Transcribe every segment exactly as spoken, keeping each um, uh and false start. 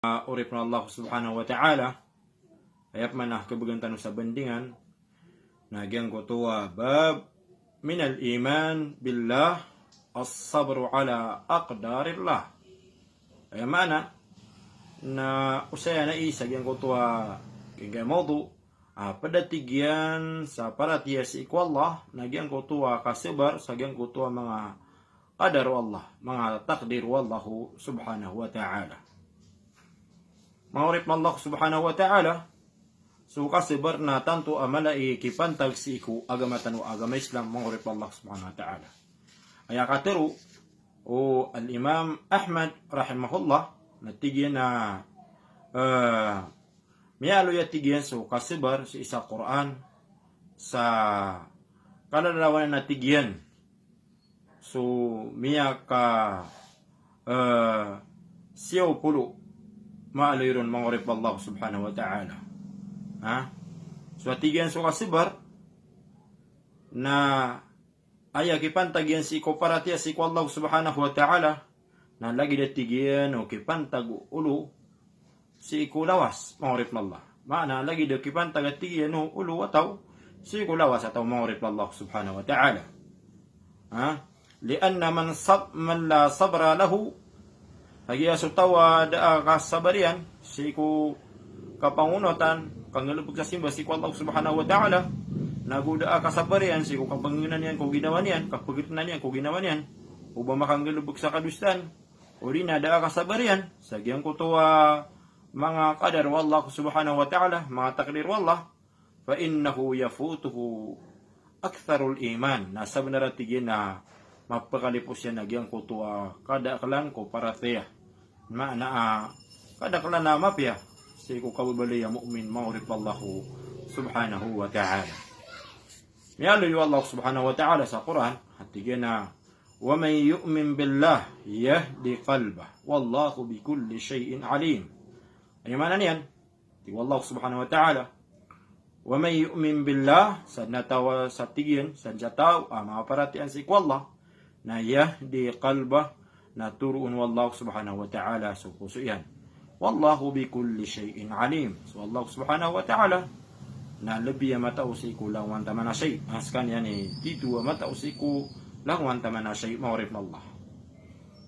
ah, oripn o Allah subhanahu wa ta'ala, aya pman a khabgan tano sa bandingan, na giyangkoto a bab minal iman billah as-sabru ala aqdarillah. Aya maana, na osayan ai sa giyangkoto a giyangkai mawdu, a pd a tig iyan sa paratiyaya sii ko Allah, na giyangkoto a kasabar sa giyangkoto a manga qadar o Allah, manga takdir o Allah subhanahu wa ta'ala. Manga oripn o Allah subhanahu wa ta'ala, so kasabar na tanto a mala i kipantag sii ko agama tano a agama Islam, manga oripn o Allah subhanahu wa ta'ala. Aya katharo o Al-Imam Ahmad rahimahullah, na tig iyan a, eh, miyaaloy a tig iyan so kasabar sii sa Qur'an, sa kalalawan a tig iyan so miyaka, eh, siyaw polo, maaloy ron, manga oripn o Allah subhanahu wa ta'ala. Ha? So a tig iyan so kasabar, na aya kipantag iyan sii ko paratiyaya sii ko Allah subhanahu wa ta'ala, na lagid a tig iyan o kipantag o olo sii ko lawas, manga oripn o Allah. Maana, lagid a kipantag a tig iyan o olo a taw sii ko lawas a taw, manga oripn o Allah subhanahu wa ta'ala. Ha? Li'anna man sab-, man la sabra lahu, kagiya so taw a da a kasabar iyan sii ko kapangonatan, kanggalbk sa simba sii ko Allah subhanahu wa ta'ala, nago da a kasabar iyan sii ko kapangnganan iyan ko ginawa niyan, kapagtnan iyan ko ginawa niyan, o ba makanggalbk sa kadosaan, odi na da a kasabar iyan sa giyangkoto a manga qadar o Allah subhanahu wa ta'ala, manga takdir o Allah, fa innahu yafutuhu aktharul iman. Na sabnar a tig iyan a mapkalipos iyan a giyangkoto a kadaklan ko paratiyaya. Maana a kadaklan a mapiya sii ko kababaloy a mu'min, manga oripn o Allah subhanahu wa ta'ala. Miyaaloy o Allah subhanahu wa ta'ala sa Qur'an, a tig iyan a, "Wa man yu'min billah yahdi qalbah, wallahu bi kulli shay'in alim." Aya maana niyan, tig o Allah subhanahu wa ta'ala, "Wa man yu'min billah," sadn a taw a, sa tig iyan, sadn sa taw a maparatiyaya sii ko Allah, na yahdi qalbah, na toroon o Allah subhanahu wa ta'ala so poso iyan. Wallahu bi kulli shay'in alim. So Allah subhanahu wa ta'ala na lbi a matao sii ko langowan taman a shay'. A skaniyan i tito a matao sii ko langowan taman a shay', manga oripn o Allah.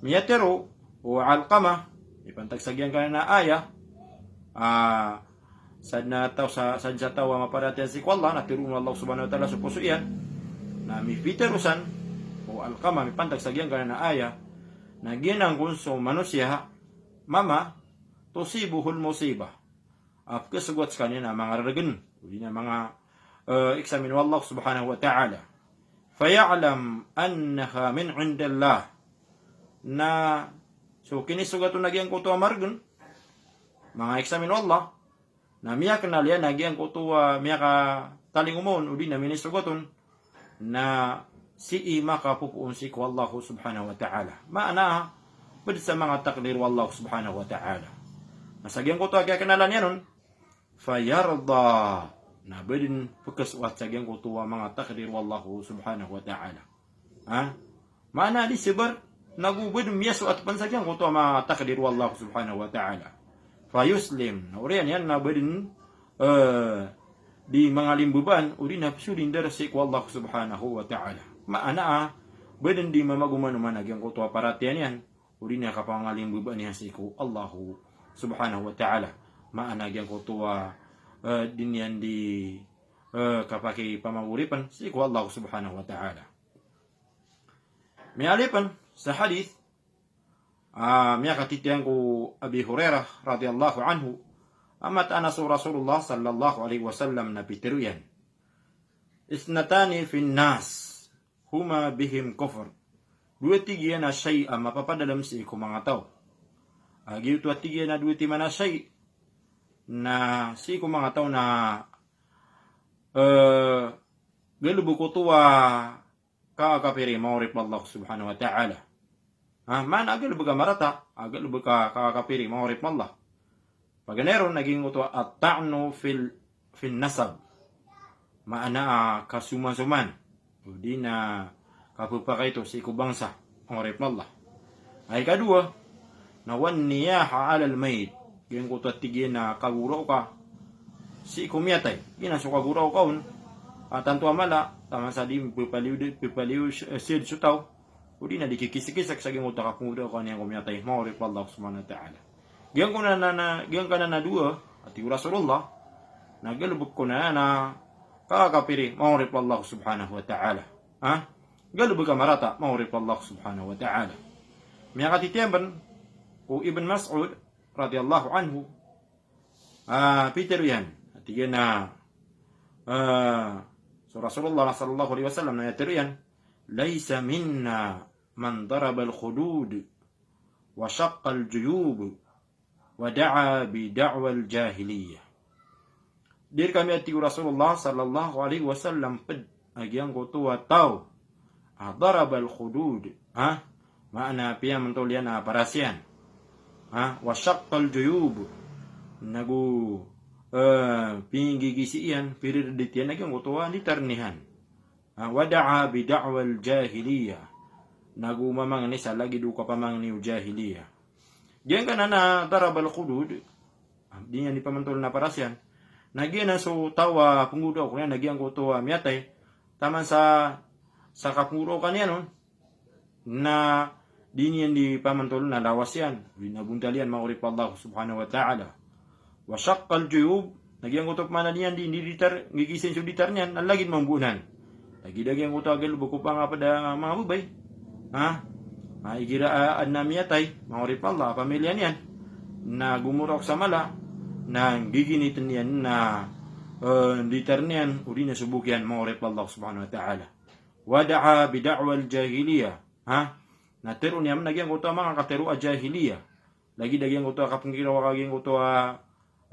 Miyatharo o Alqamah, mipantag sa giyangkanan a aya, ah, sadn a taw sa, sadn sa taw a maparatiyaya sii ko Allah, na toroon o Allah subhanahu wa ta'ala so poso iyan. Na mipitharo san o Alqamah, mipantag sa giyangkanan a aya, na giyanan kon so manosiya, mama, tusibuhul musibah. A pkhasogat skaniyan a manga rargn, odi na manga, eh, eksamin o Allah subhanahu wa ta'ala. Faya'lam annaha min indillah. Na so kinisogat on a giyangkoto a margn, manga eksamin o Allah, na miyaknal iyan a giyangkoto a miyakatalingoma on, odi na minisogat on, na sii makapopoon sii ko Allah subhanahu wa ta'ala. Maana, pd sa manga takdir o Allah subhanahu wa ta'ala. Na sa giyangkoto a kiyaknalan iyan on, fayarda. Na ba dn pkhasoat sa giyangkoto a manga takdir o Allah subhanahu wa ta'ala. Ha? Maana di sabar, nago ba dn miyasoat pn sa giyangkoto a manga takdir o Allah subhanahu wa ta'ala. Fayuslim. Na oriyan iyan na ba dn, eh, di mangalimbabaan, odi na psolinder sii ko Allah subhanahu wa ta'ala. Maana, ba dn di mamagomanoman a giyangkoto a paratiyaya niyan, odi na kapangalimbabaan iyan sii ko Allah subhanahu wa ta'ala. Maana giyangkoto a, eh, di niyan di, eh, kapakipamagoripn sii ko Allah subhanahu wa ta'ala. Miyaaloy pn sa hadith, ah, miyakatitiyang ko Abi Hurairah radhiyallahu anhu, a mataan a so Rasulullah sallallahu alaihi wasallam na pitharo iyan, "Ithnatani fin nas, huma bihim kufr." Dowa, tig iyan, a shay' a mapapadalm sii ko manga taw. A giyoto a tig iyan a dowa timan a shay' na sii ko manga taw na, eh, galbk oto a kakapiri, manga oripn o Allah subhanahu wa ta'ala. Ha, maana a galbk a marata, a galbk a kakapiri, manga oripn o Allah. Paganay ron na giyangkoto a at-ta'nu fil, fin nasab. Maana a kasomansoman, odi na kapphakaito sii ko bangsa, manga oripn o Allah. Aya ikadowa, na wan niyaha alal mayit. Giyangkoto a tig iyan a kagoraok ka sii ko miyatay. Giyanan so kagoraok ka on a tanto a mala, taman sa di pepaliyo, pepaliyo, eh, sii so taw. Odi na di kikisakisak sa giyangkoto a kapangoraoka niyan ko miyatay, manga oripen o Allah subhanahu wa ta'ala. Giyangkanan a, na, giyangkanan a dowa a tig o Rasulullah, na galebek ko na, na kakapiri, manga oripen o Allah subhanahu wa ta'ala. Ha? Galebek a marata, manga oripen o Allah subhanahu wa ta'ala. Miyakatitiyan ko Ibn Mas'ud radiyallahu anhu, ah, pitero iyan. Tig iyan a, ah, so Rasulullah sallallahu alaihi wasallam na pitero iyan, "Laysa minna man darabal khudud, wa shaqqal juyub, wa da'a bi da'wal jahiliyyah." Di rkami, a tig o Rasulullah sallallahu alaihi wasallam, ped a giyangkoto a taw a darabal khudud, ha? Maana piyamantol iyan a paras iyan. Ha? Wa shaqqal juyub. Nago, eh, pinggigisi iyan, piridit iyan a giyangkoto a nditar niyan. Ha? Wa da'a bi da'wal jahiliyyah. Nago mamangni sa lagid o kapamangni o jahiliyyah. Giyangkanan a darabal khudud, di niyan di pamantol na paras iyan. Na giyanan so taw a penggoda ko niyan a giyangkoto a miyatay. Taman sa, sa kapenggoda ko niyan on. Na di niyan di pamantol na lawas iyan. Di na bontal iyan, manga oripen o Allah subhanahu wa ta'ala. Wa shaqqal juyub, na giyangkoto pman a di niyan di, di nditar, nggigisi iyan so nditar niyan, na lagid mambo anan. Lagid a giyangkoto a galebek o pangaped a manga babay. Ha? Ha, igira a, adn a miyatay, manga oripen o Allah, a pamiliya niyan. Na gomoraok sa mala, na nggiginiten iyan na, eh, nditar niyan, odi na so bok iyan, manga oripen o Allah subhanahu wa ta'ala. Wa da'a bi da'wal jahiliyyah. Ha? Na tero niyan a giyangkoto a manga katero a jahiliyyah. Lagid a giyangkoto a kapengiraw a giyangkoto a,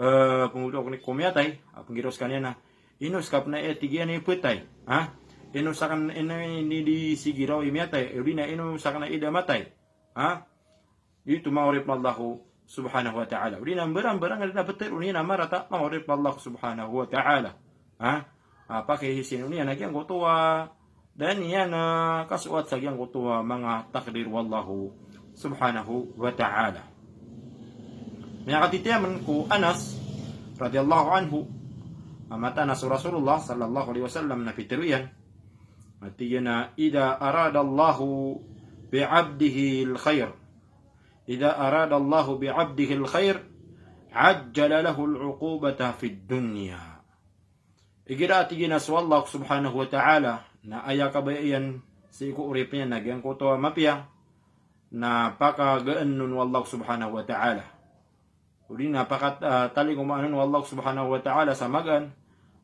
eh, penggoda ko miyatay, a pengiraw sekaniyan na, ino seka pen a, eh, tig iyan i petay, ha? Ino seka pen, ino ini di sigiraw i miyatay, odi na ino seka pen a ida matay, ha? Ito, manga oripen o Allah subhanahu wa ta'ala. Odi na mbarang-mbarang a di na petero niyan a marata, manga oripen o Allah subhanahu wa ta'ala. Ha? A, pakihisinon iyan a giyangkoto a da niyan, ah, kasoat sa giyangkoto a manga takdir o Allah subhanahu wa ta'ala. Miyakatitiyan ko Anas radiyallahu anhu, a mataan a so Rasulullah sallallahu alaihi wasallam na pitero iyan. A tig iyan a, "Idha aradallahu bi'abdihil khair. Idha aradallahu bi'abdihil khair, ajjala lahul uqubata fid dunya." Igira, a tig iyan, a so Allah subhanahu wa ta'ala na aya kabaya iyan sii ko oripn iyan a giyangkoto a mapiya, na pakagaan on o Allah subhanahu wa ta'ala. Odi na pakat-, ah, talingoma on o Allah subhanahu wa ta'ala sa magaan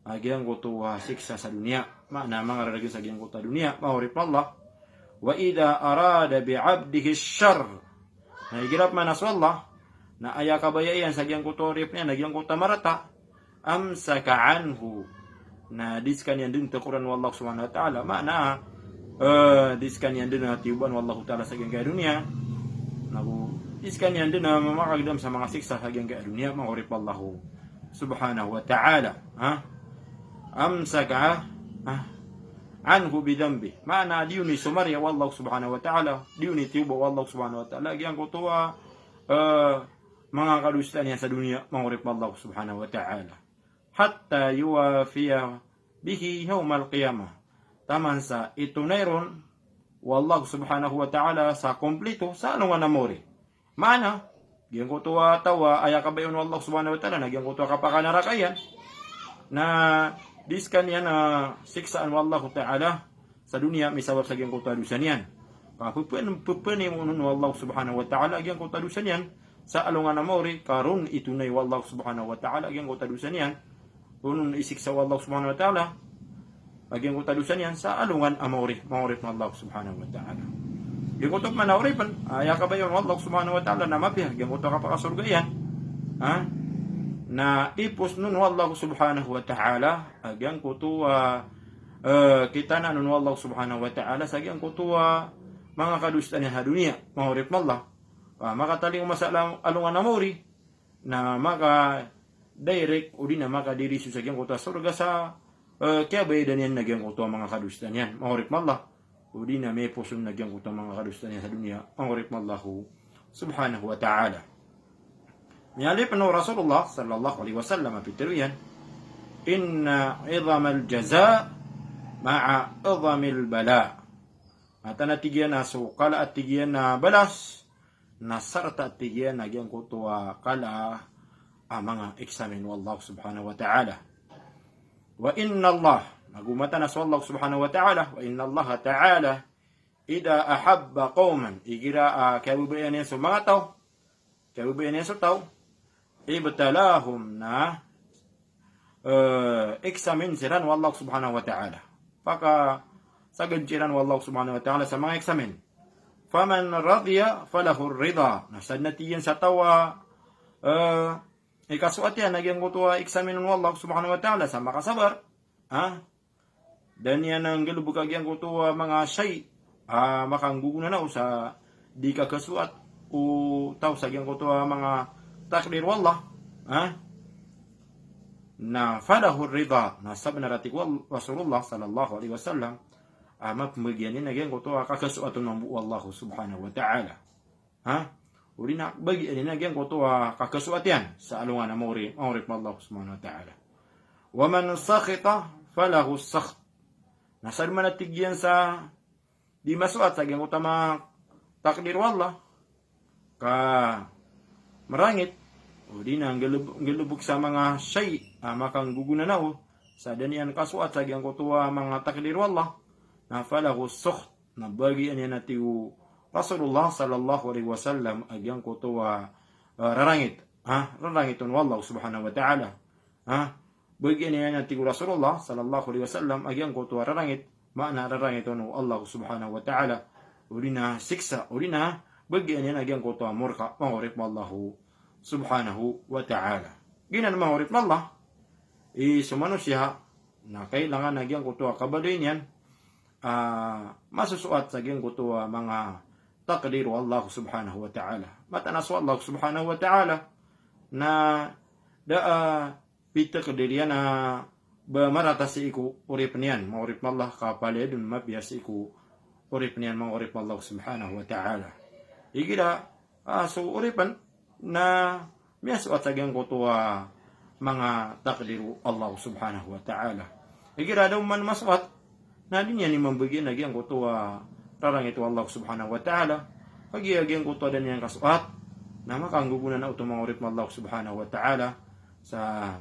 a giyangkoto a siksa sa doniya. Maana, mangararagn sa giyangkoto a doniya, manga oripn o Allah. Wa idha arada bi'abdihi ash-sharr. Na igira pman a so Allah na aya kabaya iyan sa giyangkoto a oripn iyan a giyangkoto a marata, amsaka anhu. Na di sekaniyan dn takoran o Allah subhanahu wa ta'ala. Maana, eh, di sekaniyan dn a tiyoban o Allah ta'ala sa giyangkaya doniya. Nago di sekaniyan dn a mamakagdam sa manga siksa sa giyangkaya doniya, manga oripn o Allah subhanahu wa ta'ala. Ha? Amsaka, ha? Anhu bidhanbih. Maana, di on isomariya o Allah subhanahu wa ta'ala, di on itiyoba o Allah subhanahu wa ta'ala a giyangkoto a, eh, manga kadosa niyan sa doniya, manga oripn o Allah subhanahu wa ta'ala. Hatta yuwafiya bihi yawmal qiyamah. Taman sa itonay ron o Allah subhanahu wa ta'ala sa komplito sa alongan a maori. Maana, giyangkoto a taw a aya kabaya on o Allah subhanahu wa ta'ala na giyangkoto a kapakanaraka iyan, na di sekaniyan a siksaan o Allah ta'ala sa doniya misabap sa giyangkoto a dosa niyan. Ka pepen-, pepenimoon o Allah subhanahu wa ta'ala a giyangkoto a dosa niyan sa alongan a maori, ka ron itonay o Allah subhanahu wa ta'ala a giyangkoto a dosa niyan. Ron isiksa o Allah subhanahu wa ta'ala a giyangkoto a dosa niyan sa alongan a maori, manga oripn o Allah subhanahu wa ta'ala. Giyangkoto pman a oripn a aya kabaya on o Allah subhanahu wa ta'ala na mapiya, giyangkoto a kapakasorga iyan. Ha? Na ipos on o Allah subhanahu wa ta'ala a giyangkoto a, eh, kitanaan on o Allah subhanahu wa ta'ala sa giyangkoto a manga kadosa niyan sa doniya, manga oripn o Allah. Ah, makatalingoma sa along-, alongan a maori, na maka-direct odi na makadiriso sa giyangkoto a sorga sa, eh, kiyabayadan iyan a giyangkoto a manga kadosa niyan, manga oripn o Allah. Odi na mipos on a giyangkoto a manga kadosa niyan sa doniya, manga oripn o Allah subhanahu wa ta'ala. Miyalipn o Rasulullah sallallahu alaihi wasallam a pitharo iyan, "Inna idhamal jaza ma'a idhamil bala." Mataan a tig iyan a so kala a tig iyan a balas, na sarta a tig iyan a giyangkoto a kala a manga eksamin o Allah subhanahu wa ta'ala. Wa inna Allah, nago mataan a so Allah subhanahu wa ta'ala, wa inna Allah ta'ala, idha ahabba qawman, igira a kiyababayaan iyan so manga taw, kiyababayaan iyan so taw, ibtalahum, na, eh, eksamin siran o Allah subhanahu wa ta'ala. Pakasagad siran o Allah subhanahu wa ta'ala sa manga eksamin. Faman radiya falahu ridha. Na sadn a tig iyan sa taw a, eh, ikasoat iyan a giyangkoto a eksamin o Allah subhanahu wa ta'ala sa makasabar, ha? Da niyan nggalbk a giyangkoto a manga shay a makanggogonanao sa di kakasoat o taw sa giyangkoto a manga takdir o Allah, ha? Na falahu ridha, na sabnar a tig o Rasulullah sallallahu alaihi wasallam a mapmbagian iyan a giyangkoto a kakasoat on mambo o Allah subhanahu wa ta'ala. Ha? Odi na bagian iyan a giyangkoto a kakasoat iyan sa alongan a maori, maorip o Allah subhanahu wa ta'ala. Wa man sakhita falahu sakht. Na sadn man a tig iyan sa di masoat sa giyangkoto a manga takdir o Allah, ka marangit, odi na nggalb-, nggalbk sa manga shay a makanggogonanao sa da niyan kasoat sa giyangkoto a manga takdir o Allah, na falahu sakht, na bagian iyan a tig o Rasulullah sallallahu alaihi wasallam a giyangkoto a, eh, rarangit, ha? Rarangit on o Allah subhanahu wa ta'ala, ha? Bagian iyan a tig o Rasulullah sallallahu alaihi wasallam a giyangkoto a rarangit, maana rarangit on o Allah subhanahu wa ta'ala, odi na siksa, odi na bagian iyan a giyangkoto a morka, maorip o Allah subhanahu wa ta'ala. Giyanan maorip o Allah, i so manosiya na kailangan a giyangkoto a kabaloy niyan a masosoat sa giyangkoto a manga takdir o Allah subhanahu wa ta'ala. Mataan a so Allah subhanahu wa ta'ala na da a pitakdir iyan a ba marata sii ko oripn iyan, maorip o Allah, ka palaya dn mapiya sii ko oripn iyan, maorip o Allah subhanahu wa ta'ala. Igira a so oripn na miyasoat sa giyangkoto a manga takdir o Allah subhanahu wa ta'ala. Igira da oman masoat, na di niyan imanbagian a giyangkoto a rarangit o Allah subhanahu wa ta'ala. Kagiya giyangkoto a da niyan kasoat na makanggogonanao oto, maorip o Allah subhanahu wa ta'ala, sa,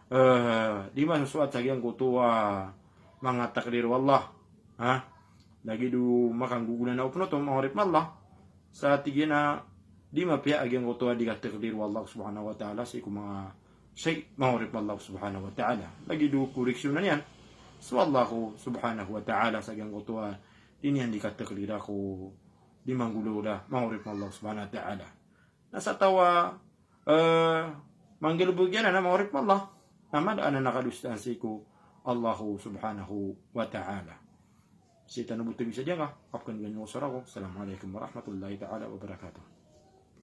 eh, di masosoat sa giyangkoto a manga takdir o Allah, ha? Lagid o makanggogonanao pn oto, maorip o Allah, sa tig iyan a di mapiya a giyangkoto a di katakdir o Allah subhanahu wa ta'ala sii ko manga shay, maorip o Allah subhanahu wa ta'ala. Lagid o koreksyonan iyan so Allah subhanahu wa ta'ala sa giyangkoto a di niyan di katakdira ko di manggolawla, maorip o Allah subhanahu wa ta'ala. Na sa taw a, eh, manggalbk iyan anan, maorip o Allah, na mala anan a kadosaan sii ko Allah subhanahu wa ta'ala. Sii tano bo tbisa diyangka, kapkan gani o sara ko. Assalamu alaikum warahmatullahi ta'ala wabarakatuh.